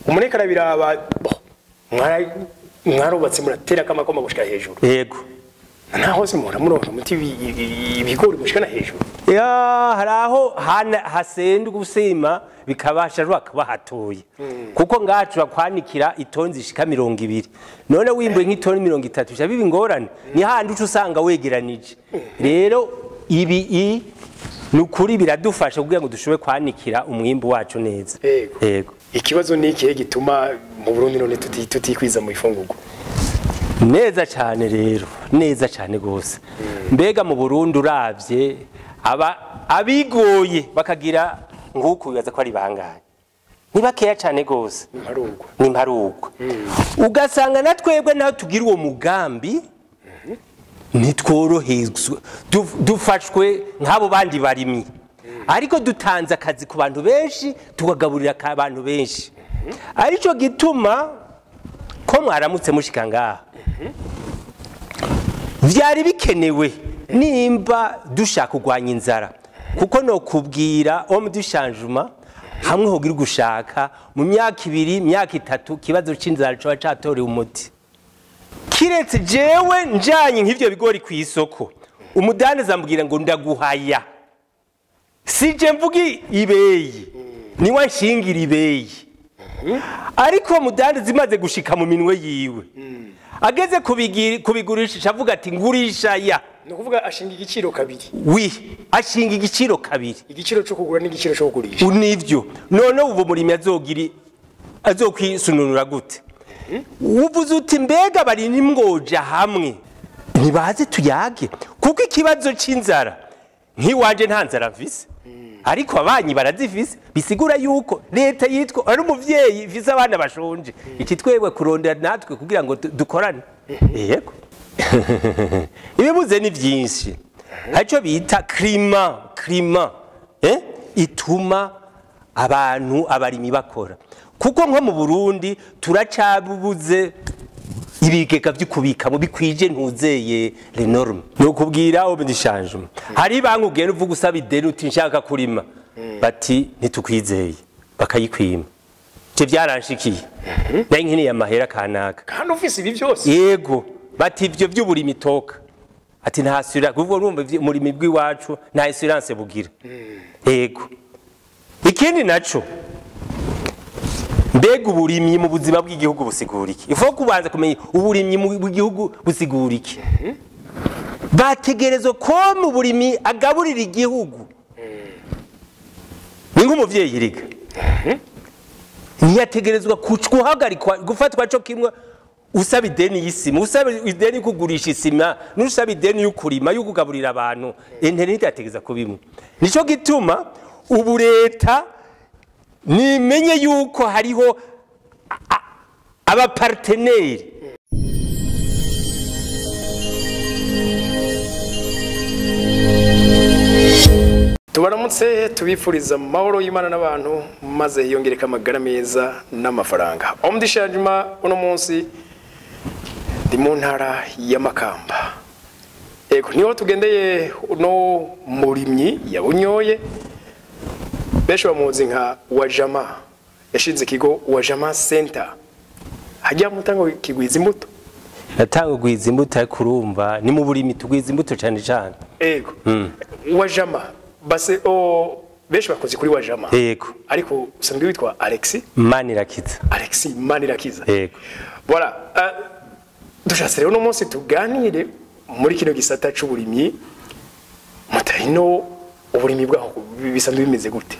Umuneka arabiraba mwarubatse muratera kamakoma gushika hejuru. Yego. Nta hose muhora muronka umuti ibigori mushikana hejuru. Ya haraho hasenda gusima bikabasha bakaba hatoye. Kuko ngacu bakwanikira itonzi ishika 20. None wimbuye nk'itoni 30 sha bibi ingorane. Ni handi uca usanga wegeranije. Rero ibi nukuri biradufasha kugira ngo dushobore kwanikira umwimbu wacu neza. Yego. Yego. Ikibazo ni ikihe gituma mu Burundi none tutikwiza mu ifungurwa? Neza cyane rero, neza cyane gose. Mbega mu Burundi uravye aba abigoye bakagira nguku bibaza ko ari bangahe. Ni bakeya cyane gose. Imparugwa. Ni imparugwa. Ugasanga natwebwe naho tugira uwo mugambi nitworohezwe dufashwe nk'abo bandi barimyi. Ariko dutanze akazi ku bantu benshi tukagaburira abantu benshi. Arico gituma ko mwaramutse mushika ngaha. Vyari bikenewe nimba dushaka kugwanya inzara. Kuko no kubwira homme du changement hamwe hogira gushaka mu myaka 2 myaka 3 kibazo c'inzara coba catorewe umuti. Kiretse jewe njanye nk'ivyo bigori ku isoko umudandaza ambwira ngo ndaguhaya. Sije mvugi ibeyi niwe nshingira ibeyi. Ariko mudandaza imaze gushika mu minwe yiwe ageze kubigurisha avuga ati ngurisha ya. Nukuvuga ashinga igiciro kabiri. Wi ashinga igiciro kabiri. Igiciro cyo kugura n'igiciro cyo kugurisha. Univyo. None ubu murimi azogira azokwisununura gute? Uvuze uti mbega bari nimgoja hamwe ntibaze tuyage kuko ikibazo c'inzara nkiwanje nta nzara mfise. Ariko abanyi barazifise bisigura yuko leta yitwa ari umuvyeyi ifise abana bashonje. Iki twebwe kurondera natwe kugira ngo dukorane. Yego. Ibibuze ni byinshi. Haco bita climat ituma abantu abarimi bakora. Kuko nko mu Burundi turacabubuze ibigega by'ukubika mu bikwije ntuzeye les normes. Nokubwira homme du changement. Hari banki ugenda uvuga usaba ideni uti nshaka kurima. Bati ntitukwizeye bakayikwima. Ivyo byaranshikiye. Nari nkeneye amahera kanaka. Kandi ufise ibi byose. Yego. Bati ivyo by'uburimi toka. Ati nta assurance kuko urumva umurimi bw'iwacu nta assurance bugira. Yego. Ikindi naco mbega uburimyi mu buzima bw'igihugu busigura iki? Ifo kubanza kumenya uburimyi mu gihugu busigura iki? Bategerezwa ko mu burimi agaburira igihugu. Ni nk'umuvyeyi riga. Ntiyategerezwa guhagarikwa gufatwa co kimwe usaba ideni y'isima, usaba ideni kugurisha isima, n'usaba ideni y'ukurima y'ukugaburira abantu. Internet yategeza kubimwe. Nico gituma ubu leta nimenye yuko hariho abaparteneri. Tubaramutse tubifuriza amahoro y'Imana n'abantu maze yongereka amagara meza n'amafaranga. Homme du changement uno munsi ndi mu ntara ya Makamba. Ego niho tugendeye uno murimyi yabunyoye. Benshi bamuzi nka Wajama. Yashinze ikigo Wajama Center. Hajya mutango kigwiza imbuto. Natanga kugwiza imbuto ariko urumva ni mu burimi tugwiza imbuto cyane cyane. Ego. Wajama base o benshi bakoze kuri Wajama. Yego. Ariko usanzwe witwa Alexis Manirakiza. Alexis Manirakiza. Yego. Voilà. Dushatse rero no munsi tuganire muri kino gisata c'uburimyi mutahino uburimyi bwaho bisanzwe bimeze gute?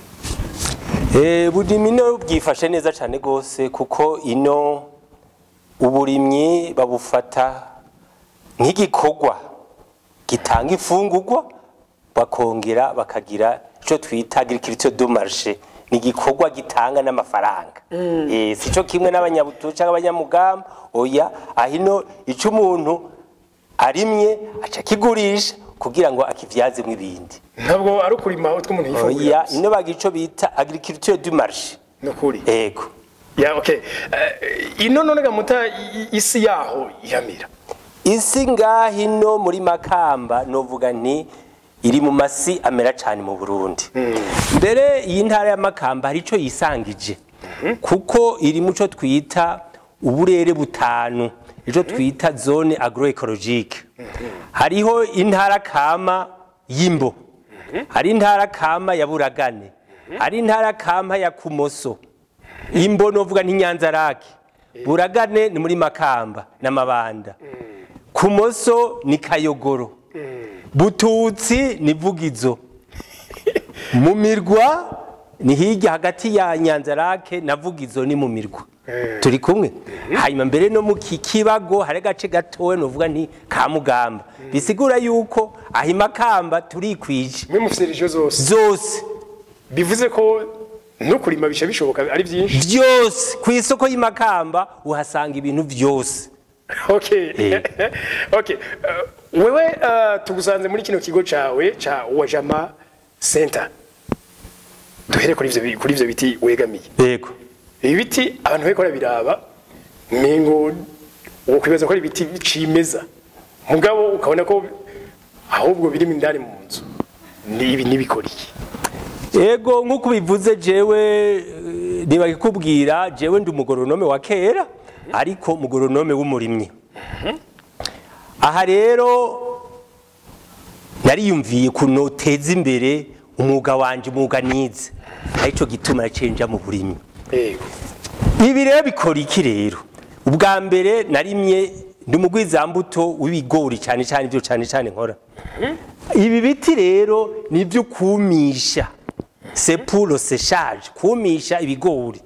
Burimyi no bwifashe neza cyane gose kuko ino uburimyi babufata nk'igikorwa gitanga ifungurwa bakongera bakagira ico twita agriculture de marché, ni igikorwa gitanga n'amafaranga. Sico kimwe n'abanyabuto cyangwa abanyamugamba, oya ahino ico umuntu arimye aca kigurisha kugira ngo akivyazemwe ibindi. Ntabwo ari ukurima utwo umuntu yifungurira. Oya ino bagira ico bita agriculture du marché. Nukuri. Yego. Ya okay. Ino none gamuta isi yaho iramira. Isi ngahino muri Makamba novuga nti iri mu masi amera cyane mu Burundi. Mbere iyi ntara ya Makamba hari ico yisangije. Kuko iri muco twita uburere butanu, ico twita zone agroecologique. Hariho intara kama y'Imbo, hari intara kama ya Buragane, hari intara kama ya Kumoso. Imbo novuga n'Inyanzarake, Buragane ni muri Makamba na Mabanda, Kumoso ni Kayogoro, Bututsi ni Vugizo, mu Mirwa ni hirya hagati ya Nyanzarake na Vugizo ni mu Mirwa. Turi kumwe. Hanyuma mbere no mu Kibago hari agace gatowe novuga nti ka Mugamba. Bisigura yuko aho Makamba turikwije. Mwe mufise region zose. Zose. Bivuze ko no kurima bisha bishoboka ari byinshi. Byose ku isoko y'Imakamba uhasanga ibintu byose. Okay. Okay. Wewe tugusanze muri kino kigo cawe ca Wajama Center. Duhere kuri ivyo biti wegamiye. Yego. Ibiti abantu bariko barabiraba mengo wokwibaza ko ari ibiti cimeza, mugabo ukabona ko ahubwo biri indani mu nzu. Ni ibi nibikoriye. Yego, nkuko bivuze jewe nibakubwira jewe ndi umugoronome wa kera, ariko umugoronome w'umurimyi. Aha rero nariyumviye kunoteza imbere umwuga wanje, umwuga nize, arico gituma nacenja mu burimyi. Ibi rero bikora iki rero? Ubwa mbere narimye ndi umugwizambuto w'ibigori cyane cyane, ibyo cyane cyane nkora. Ibi biti rero nibyo kumisha, c'est pour le séchage, kumisha ibigori.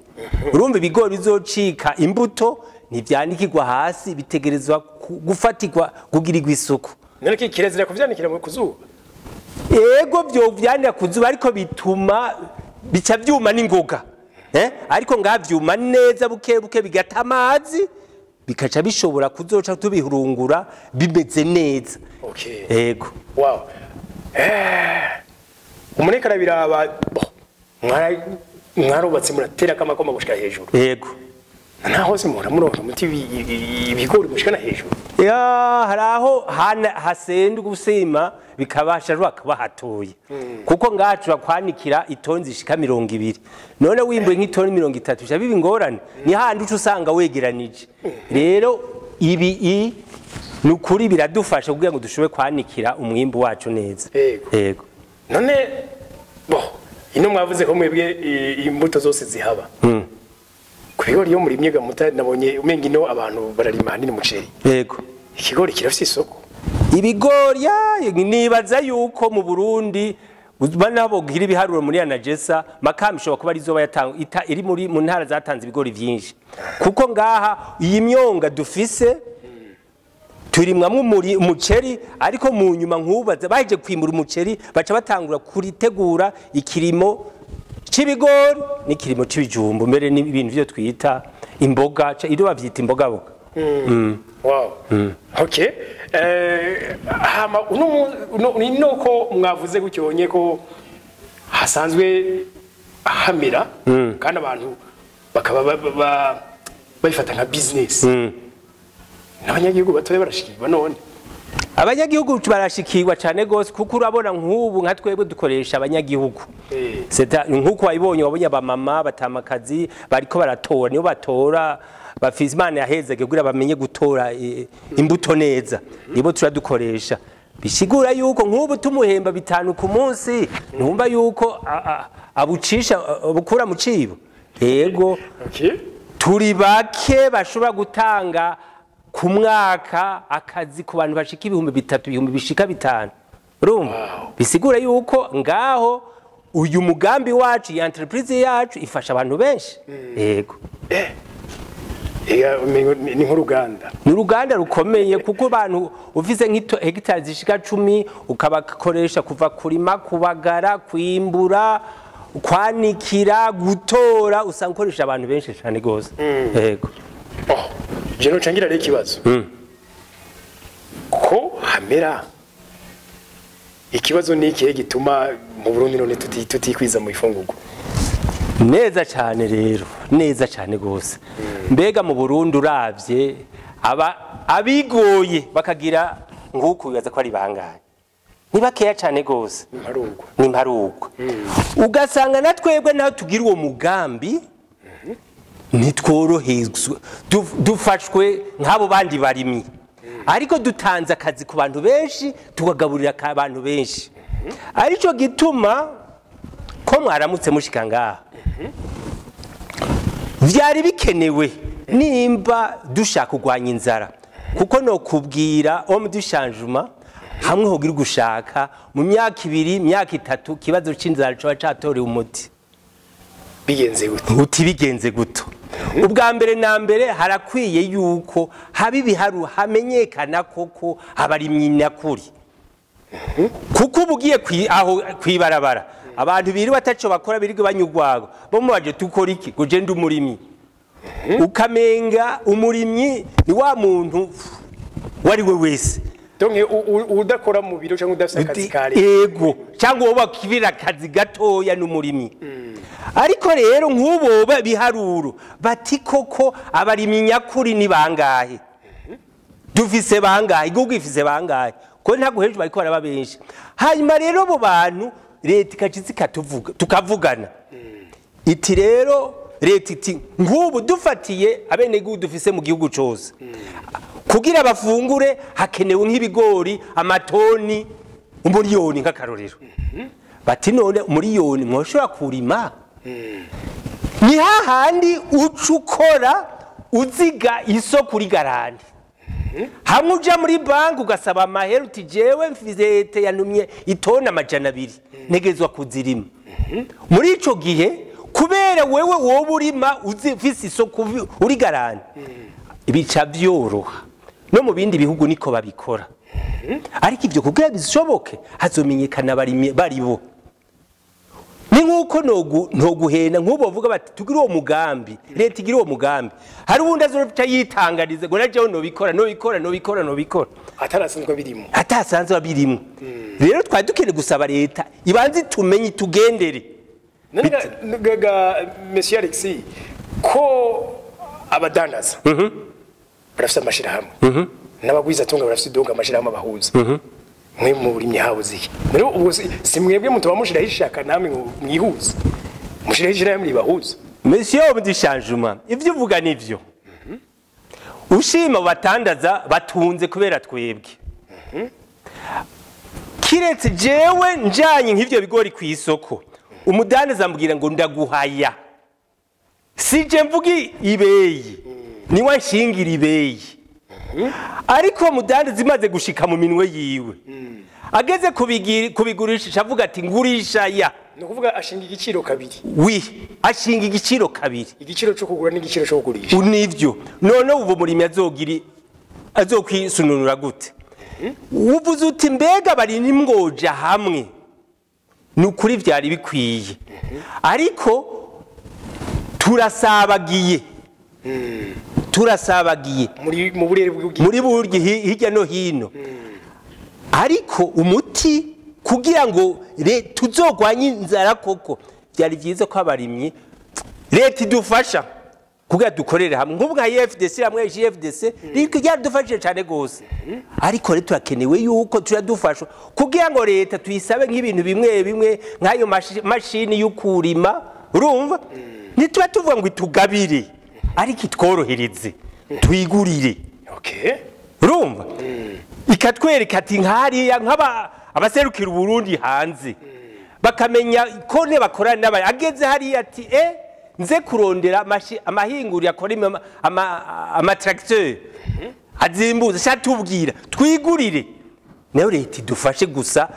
Urumva ibigori bizocika imbuto ntivyanikirwa hasi, bitegerezwa gufatirwa kugirirwa isuku. None kirezera kuvyanikira mu kuzuba? Ego, byo vyanikira kuzuba, ariko bituma bica vyuma n'ingoga. Ariko ngavyuma neza buke buke bigata amazi, bikaca bishobora kuzoca tubihurungura bimeze neza. Okay. Ego. Wow. Umuneka arabiraba, mwarubatse muratera kamakoma gushika hejuru. Yego. Nta hose muhora muronka muti ibigori mushikana hejuru. Ya, haraho hasenda gusima bikabasha rwakaba hatoye. Kuko ngacu bakwanikira itonzi ishika 20. None wimbuye nk'itoni 30 sha bibi ngorane. Ni handi uca usanga wegeranije. Rero ibi nukuri biradufasha kugira ngo dushobore kwanikira umwimbu wacu neza. Yego. Yego. None bo ino mwavuze ko mwebwe imbuto zose zihaba. Kubigori yo muri myega muta nabonye umenga ino abantu bararima hanini umuceri. Yego. Ikigori kirafise isoko. Ibigori nibaza yuko mu Burundi banabo gira ibiharuro muri Anagesa, Makamba ishobora kuba arizo yatanga iri muri mu ntara zatanze ibigori byinshi. Kuko ngaha iyi myonga dufise turimwamwe umuceri, ariko mu nyuma nkubaza baje kwimura umuceri baca batangura kuritegura ikirimo c'ibigori n'ikirimo c'ibijumbu, mbere n'ibintu byo twita imboga, iyo bavyita imboga boga. Wow. Okay. Hama uno ko mwavuze gucyonye ko hasanzwe hamera kandi abantu bakaba babifata nka business. N'abanyagihugu batoye barashikirwa none. Abanyagihugu barashikirwa cyane gose, kuko urabona nk'ubu nka twebwe dukoresha abanyagihugu. Nkuko wabibonye, wabonye abamama batamakazi bariko baratora, niyo batora bafise Imana yahezege kugira bamenye gutora imbuto neza, nibo turadukoresha. Bishigura yuko nk'ubu tumuhemba 5 ku munsi, ntumva yuko abucisha bukura mu cibo. Yego. Turi bake bashobora gutanga ku mwaka akazi ku bantu bashika 3000, 5000. Urumva? Bisigura yuko ngaho uyu mugambi wacu, iyi entreprise yacu ifasha abantu benshi. Yego. Ni nk'uruganda. Ni uruganda rukomeye, kuko abantu ufise hegitari zishika 10 ukabakoresha kuva kurima, kubagara, kwimbura, kwanikira, gutora, usanga ukoresha abantu benshi cyane gose. Yego. Je no changira rero ikibazo. Ko hamera ikibazo ni ikihe gituma mu Burundi none tutikwiza mu ifungurwa? Neza cyane rero, neza cyane gose. Mbega mu Burundi uravye aba abigoye bakagira nguko bibaza ko ari bangahe? Ni bakeya cyane gose. Imparugwa. Ni imparugwa. Ugasanga na twebwe naho tugira uwo mugambi Ntitworohezwe, dufashwe nk'abo bandi barimyi, ariko dutanze akazi ku bantu benshi, tukagaburira abantu benshi. Aricyo gituma ko mwaramutse mushika ngaha, vyari bikenewe nimba dushaka kurwanya inzara, kuko no kubwira homme du changement, hamwe hogira gushaka, mu myaka 2, myaka 3, kibazo c'inzara coba catorewe umuti. Bigenze gute? Uti bigenze guto? Ubwa mbere na mbere, harakwiye yuko haba ibiharu, hamenyekana koko abarimyi nyakuri, kuko uba ugiye aho kwibarabara, abantu biri bataco bakora, birirwa banyugwago, bo mubaje tukora iki, ngo je ndi umurimyi, ukamenga umurimyi ni wa muntu wari we wese. Donc udakora mu biro cyangwa udafite akazi ka leta. Ego, cyangwa uwo bakibira akazi gatoya n'umurimyi. Ariko rero nk'ubo biharuro bati koko abarimyi nyakuri ni bangahe, dufise bangahe, igihugu ifise bangahe, ko ntabwo hejuru bariko baraba benshi. Hanyuma rero abo bantu leta ikaca ikatuvuga, tukavugana, iti rero leta iti nk'ubu dufatiye abenegihugu dufise mu gihugu cose, kugira bafungure hakenewe nk'ibigori amatoni 1 miliyoni nk'akarorero. Bati none 1 miliyoni mwoshobora kurima? Ni hahandi uca ukora uziga isoko uri garandi, hamwe uja muri banki ugasaba amahera, uti jewe mfise, leta yantumye itoni 200, ntegerezwa kuzirima. Muri ico gihe, kubera wewe wowe urima ufise isoko uri garandi, bica vyoroha. No mu bindi bihugu niko babikora. Ariko ibyo kugira bishoboke, hazomenyekana abarimyi baribo. Ni nk'uko ntoguhena nk'ubu bavuga bati tugire uwo mugambi, leta igira uwo mugambi, hari uwundi azoca yitangarize ngo najewe nobikora, nobikora, nobikora, nobikora, atarasanzwe birimo. Atasanzwe abirimo. Rero twari dukeneye gusaba leta ibanze itumenye, itugendere. None ga Monsieur Alexis, ko abadandaza barafite amashirahamwe, n'abagwizatunga barafite idonga amashirahamwe abahuza, mwe mu burimyi habuze iki? Rero ubwo si mwebwe mutuba mushiraho ishaka namwe ngo mwihuze, mushiraho ishirahamwe ribahuza? Monsieur homme du changement, ivyo uvuga nivyo. Ushima batandaza batunze kubera twebwe, kiretse jewe njanye nk'ivyo bigori ku isoko, umudandaza ambwira ngo ndaguhaya, sije mvuga ibeyi, niwe nshingira ibeyi. Ariko umudandaza imaze gushika mu minwe yiwe, ageze kubigurisha, avuga ati ngurisha ya. Ni ukuvuga ashinga igiciro kabiri. Wi, ashinga igiciro kabiri. Igiciro cyo kugura n'igiciro cyo kugurisha. Nivyo. None ubu murimyi azogira azokwisununura gute? Uvuze uti mbega bari nimwoja hamwe, ni ukuri vyari bikwiye, ariko turasabagiye, turasabagiye. Muri mu burere bw'ubwigi. Muri buryo hirya no hino. Ariko umuti kugira ngo tuzogwanye inzara koko, byari byiza ko abarimyi leta idufasha kugira dukorere hamwe, nk'ubu nka IFDC hamwe JFDC ryaradufashije cyane gose. Ariko rero turakenewe yuko turadufashwa kugira ngo leta tuyisabe nk'ibintu bimwe bimwe, nk'ayo mashini y'ukurima. Urumva, ntituba tuvuga ngo itugabire, ariko itworohereze tuyigurire. Urumva, ikatwereka ati nkariya nk'aba abaserukira Uburundi hanze, bakamenya ko ne bakorana n'aba, ageze hariya ati nze kurondera amahinguriro akora amatracteur azimbuza, shatubwira twigurire. Nayo leta idufashe gusa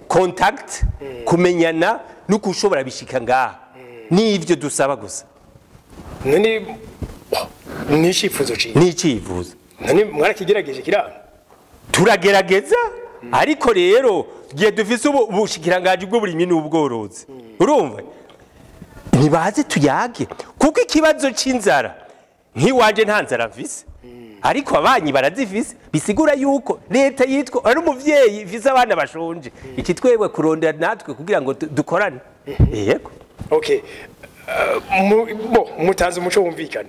contact, kumenyana no kushobora bishika ngaha, nivyo dusaba gusa. None oh, ni icyifuzo cyiza. Ni icyifuzo. None mwarakigerageje kiranga? Turagerageza, ariko rero gihe dufise ubu ubushikiranganji bw'uburimyi n'ubworozi, urumva, ntibaze tuyage, kuko ikibazo c'inzara, nk'iwanje nta nzara mfise, ariko abanyi barazifise. Bisigura yuko leta yitwa ari umuvyeyi ifise abana bashonje, iki twebwe kurondera natwe kugira ngo dukorane, yego. Okay. Bo mutanze umuco wumvikana.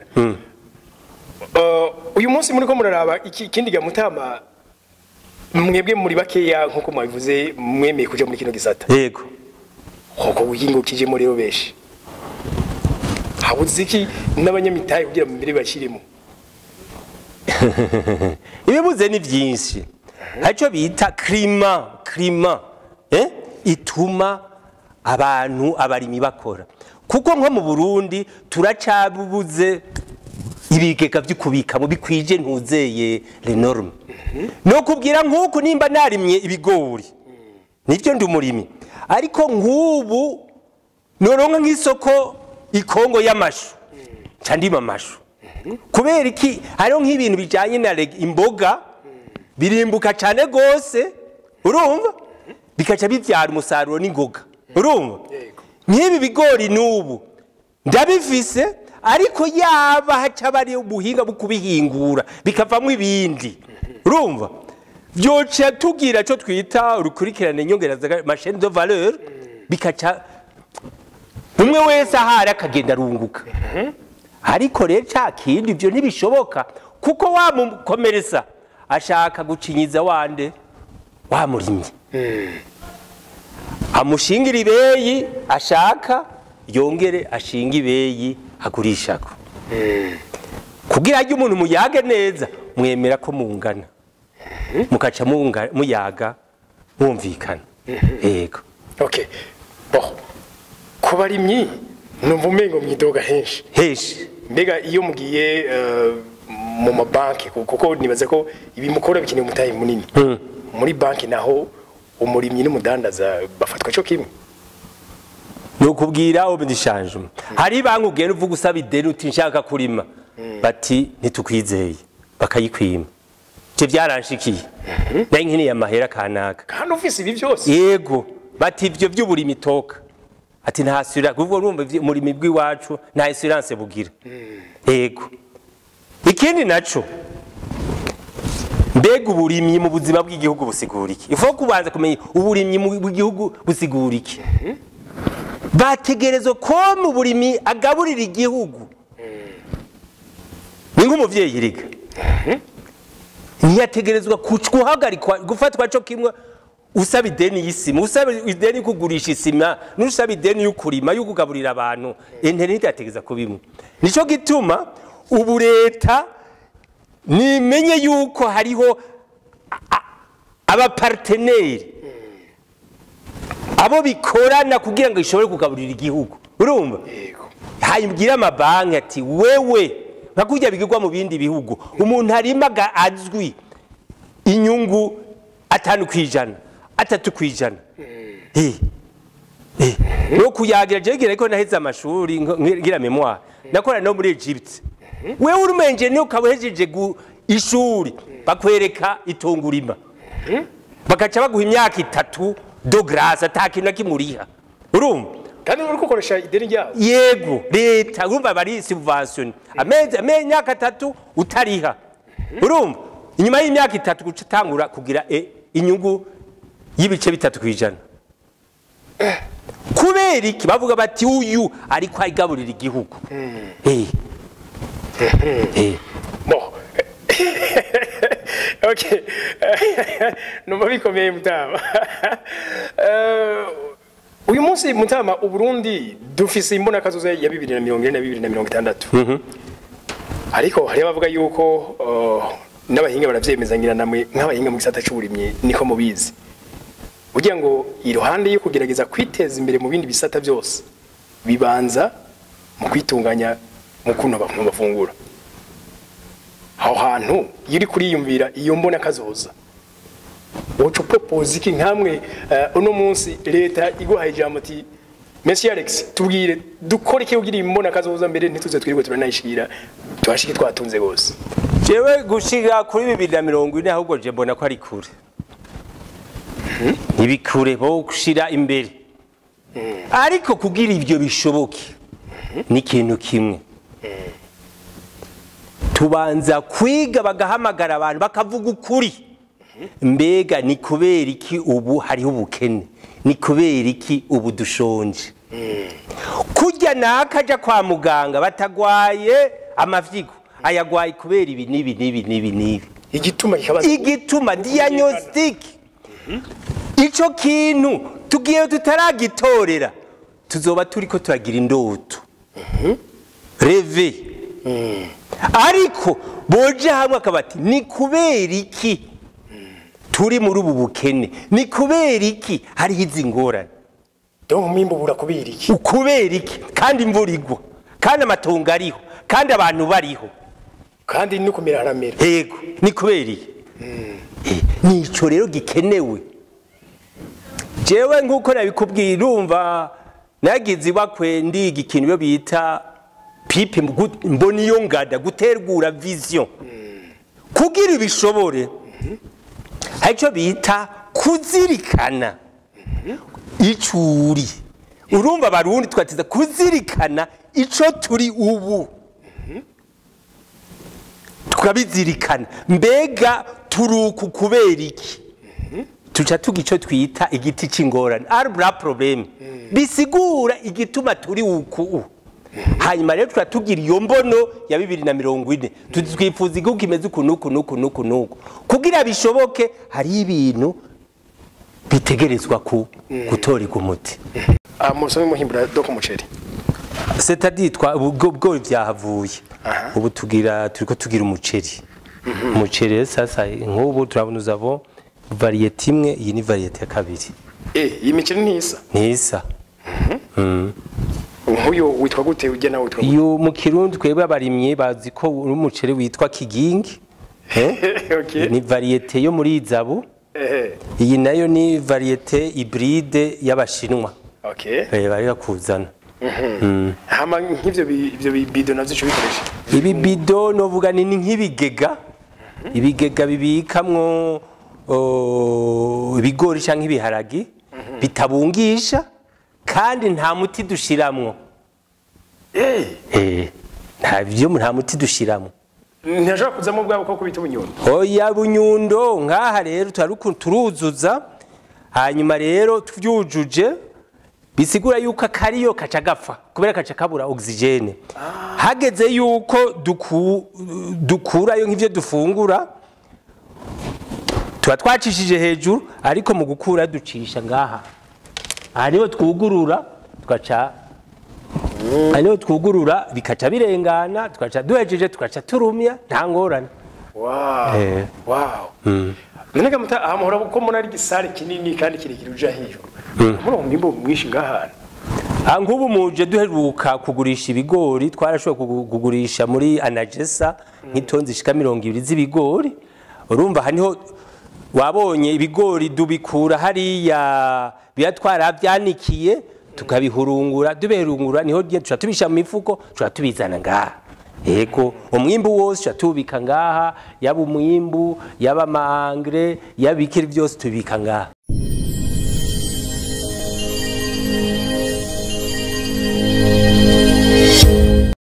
Uyu munsi muri ko muraraba iki kindi ga mutama, mwebwe muri bakeya nkuko mwabivuze mwemeye kuja muri kino gisata. Yego. Hoko wingukije muri rero benshi. Habuze iki n'abanyamitahe kugira ngo mbere bashiremo? Ibibuze ni byinshi. Hari bita climat ituma abantu abarimyi bakora, kuko nko mu Burundi turacabubuze ibigega by'ukubikamo bikwije ntuzeye les normes. No kubwira nkuko nimba narimye ibigori nivyo ndi umurimi, ariko nk'ubu noronka nk'isoko ikongo y'amashu nca ndima amashu. Kubera iki? Hariho nk'ibintu bijanye na imboga birimbuka cane gose, urumva, bikaca bivyara umusaruro n'ingoga, urumva. Nk'ibi bigori n'ubu ndabifise, ariko yaba haca bari ubuhinga bwo kubihingura bikavamwo ibindi, urumva, vyoca tugira cyo twita urukurikirane nyongera ma chaîne de valeur, bikaca umwe wese ahari akagenda arunguka. Ariko rero ca kindi ivyo ntibishoboka, kuko wa mukomeresa ashaka gucinyiza wande wa murimyi, amushingira ibeyi ashaka, yongere ashinga ibeyi agurishako. Kugira ajye umuntu muyage neza, mwemera ko mungana, mukaca muyaga mwumvikana. Yego. Okay. Bon. Ku barimyi numva umengo mwidoga henshi. Henshi. Mbega iyo mugiye mu mabanki, kuko nibaza ko ibi mukora bikeneye umutahe munini. Muri banki naho umurimyi n'umudandaza bafatwa cyo kimwe? Nukubwira homme du changement. Hari banki ugenda uvuga usaba ideni uti nshaka kurima, bati ntitukwizeye, bakayikwima. Ivyo byaranshikiye. Nari nkeneye amahera kanaka. Kandi ufise ibi byose? Yego, bati ivyo by'uburimi toka. Ati nta assurance, kuko urumva umurimi bw'iwacu nta assurance bugira. Yego. Ikindi naco, mbega uburimyi mu buzima bw'igihugu busigura iki? Ifo kubanza kumenya uburimyi mu bw'igihugu busigura iki? Bategerezwa ko mu burimi agaburira igihugu. Ni nk'umuvyeyi riga. Ntiyategerezwa guhagarikwa gufatwa co kimwe usaba ideni y'isima, usaba ideni kugurisha isima, n'usaba ideni y'ukurima y'ukugaburira abantu. Internet yategeza kubimwe. Nico gituma ubu leta nimenye yuko hariho abaparteneri abo bikorana kugira ngo ishobore kugaburira igihugu, urumva. Hayibwira amabanki ati wewe nka kurya bigirwa mu bindi bihugu, umuntu arima azwi inyungu 5%, 3%. No kuyagira jegira ko naheze amashuri ngira mémoire nakora no muri Egypt. Wewe urumenje ni ukabuhejeje ishuri bakwereka itongo urima, bakaca baguha imyaka 3 de grâce atakintu nakimuriha, urumva. Kandi uri gukoresha ideni ryabo? Yego, leta urumva bari subvention amezi imyaka 3 utariha, urumva. Inyuma y'imyaka 3 guca tangura kugira inyungu y'ibice 3%. Kubera iki? Bavuga bati uyu ariko aigaburira igihugu. Bon. Okay. Numva bikomeye mutama. Uyu munsi mutama Uburundi dufise imbona kazoza ya 2040 na 2060. Ariko hari abavuga yuko n'abahinga baravyemeza ngira namwe nk'abahinga mu gisata c'uburimyi niko mubizi. Ugira ngo iruhande yo kugerageza kwiteza imbere mu bindi bisata byose bibanza mu kwitunganya mu kuntu abantu bafungura. Aho hantu iyo uri kuriyumvira iyo mbona kazoza, woca propose iki nkamwe uno munsi leta iguhaye ijambo ati Monsieur Alex tubwire dukore iki kugira imbona kazoza mbere ntituze twirirwe turanayishira tuhashike twatunze gose. Jewe gushira kuri 2040 ahubwo je mbona ko ari kure. Ntibikure bo gushira imbere. Ariko kugira ivyo bishoboke ni kintu kimwe. Tubanza kwiga bagahamagara abantu bakavuga ukuri. Mbega ni kubera iki ubu hariho ubukene? Ni kubera iki ubu dushonje? Kurya nakaja kwa muganga batagwaye amavyigo, ayagwaye kubera ibi nibi nibi nibi nibi. Igituma kikabaza igituma diagnostic. Ico kintu tugiye tutaragitorera tuzoba turiko turagira indoto. Rêver. Ariko boje hamwe akabati ni kubera iki turi muri ubu bukene, ni kubera iki hariho izi ngorane? Donc umwimbu ubura kubera iki? Ukubera iki kandi imvura igwa, kandi amatongo ariho, kandi abantu bariho, kandi no kumera haramera. Yego, ni kubera iki? Nico rero gikenewe. Jewe nkuko nabikubwiye, urumva nagize ibakwe ndiga ikintu iyo bita PIP, mbona iyo ngada gutegura vision kugira ibishobore. Hari icyo bita kuzirikana icuri. Urumva Abarundi twatiza kuzirikana ico turi ubu, tukabizirikana. Mbega turuku kubera iki? Tuca tuga ico twita igiti c'ingorane, arbre à problème, bisigura igituma turi uku. Hanyuma rero tuca tugira iyo mbono ya 2040, twifuza igihugu kimeze uku nuku nuku nuku nuku. Kugira bishoboke hari ibintu bitegerezwa ku gutorerwa umuti. Musomi muhimbura donc umuceri. C'est-à-dire twa ubwo bwo vyahavuye. Ubu tugira turiko tugira umuceri. Umuceri rero sasa nk'ubu turabona nous avons variété imwe, iyi ni variété ya kabiri. Iyi miceri ntisa? Ntisa. Nk'uyu witwa gute, ujya nawe witwa gute? Iyo mu Kirundi twebwe abarimyi bazi ko uri umuceri witwa Kigingi. Ni variété yo muri Izabu. Iyi nayo ni variété hybride y'Abashinwa. Bari kuzana. Hama nk'ivyo ivyo bibido navyo ico bikoresha? Ibi bido novuga ni nk'ibigega. Ibigega bibikamwo ibigori canke ibiharagi bitabungisha, kandi nta muti dushiramwo. Nta vyo, nta muti dushiramwo. Ntashobora kuzamo bwabo ko kubita ubunyundo? Oya, bunyundo nkaha rero turuzuza, hanyuma rero tuvyujuje bisigura yuko akariyo kaca gapfa kubera kaca kabura oxygène. Hageze yuko dukurayo nk'ivyo dufungura, tuba twacishije hejuru, ariko mu gukura ducisha ngaha. Aha niho twugurura, tugaca aha niho twugurura bikaca birengana, tugaca duhejeje tugaca turumya, nta ngorane. Wow. None ga muta aha muhora ko mbona ari igisare kinini kandi kirekire uja hiyo. Muri uwo mwimbu mwinshi ngaha. Aha nk'ubu muje duheruka kugurisha ibigori, twarashoboye kugurisha muri Anagesa nk'itonzi ishika 20 z'ibigori. Urumva aha niho wabonye ibigori dubikura hariya biratwara byanikiye, tukabihurungura, dubihurungura niho tuca tubisha mu mifuko, tuca tubizana ngaha. Yego, umwimbu wose tuca tubika ngaha, yaba umwimbu, yaba amangre, yaba ikiri byose tubika ngaha.